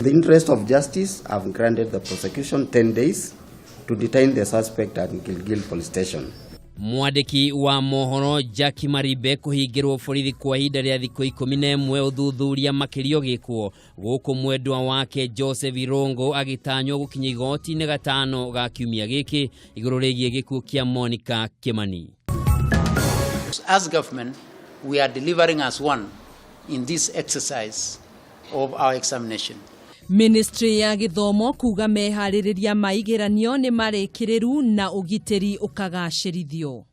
the interest of justice, I've granted the prosecution 10 days to detain the suspect at Gilgil Police Station. Mwandĩki wa mohoro Jackie Maribe kũhingĩrwo borithi kwa ihinda rĩa thikũ 11 ũthuthuria makĩria ũgĩkwo gũkũ mwendwa wake Joseph Irungu agĩtanywo gũkinya igoti-inĩ gatano ga kiumia gĩkĩ igũrũ rĩgiĩ gĩkuũ kĩa Monica Kimani. As government, we are delivering as one in this exercise of our examination. Ministry ya gĩthomo kuga meharĩrĩria ma igeranio nĩ marĩkĩrĩru na ũgitĩri ũkagacĩrithio.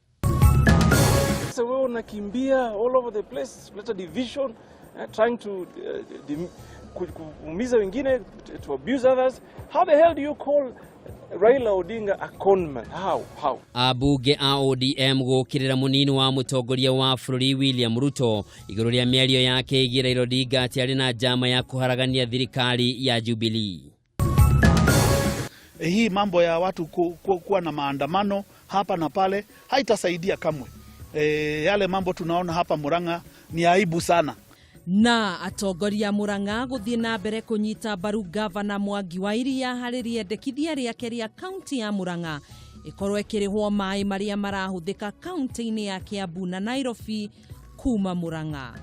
Sasa wewe unakimbia all over the place kuleta division, trying to kuumiza wengine, to abuse others. How the hell do you call Raila Odinga a con man? How? How? Ambunge a ODM gũkĩrĩra mũnini wa mũtongoria wa bũrũri William Ruto igũrũ rĩa mĩario yake ĩgiĩ Raila Odinga atĩ arĩ na njama ya kũharagania thirikari ya Jubilee. Hii mambo ya watu kuwa na maandamano hapa na pale haitasaidia kamwe. Yale mambo tunaona hapa Murang'a ni aibu sana. Na atongoria Murang'a gũthiĩ na mbere kũnyita mbaru gavana Mwangi wa Iria harĩ rĩendekithia rĩake rĩa kaunti ya Murang'a ĩkorwo ĩkĩrĩhwo maĩ marĩa marahũthĩka kaunti-inĩ ya Kiambu na Nairobi kuma Murang'a.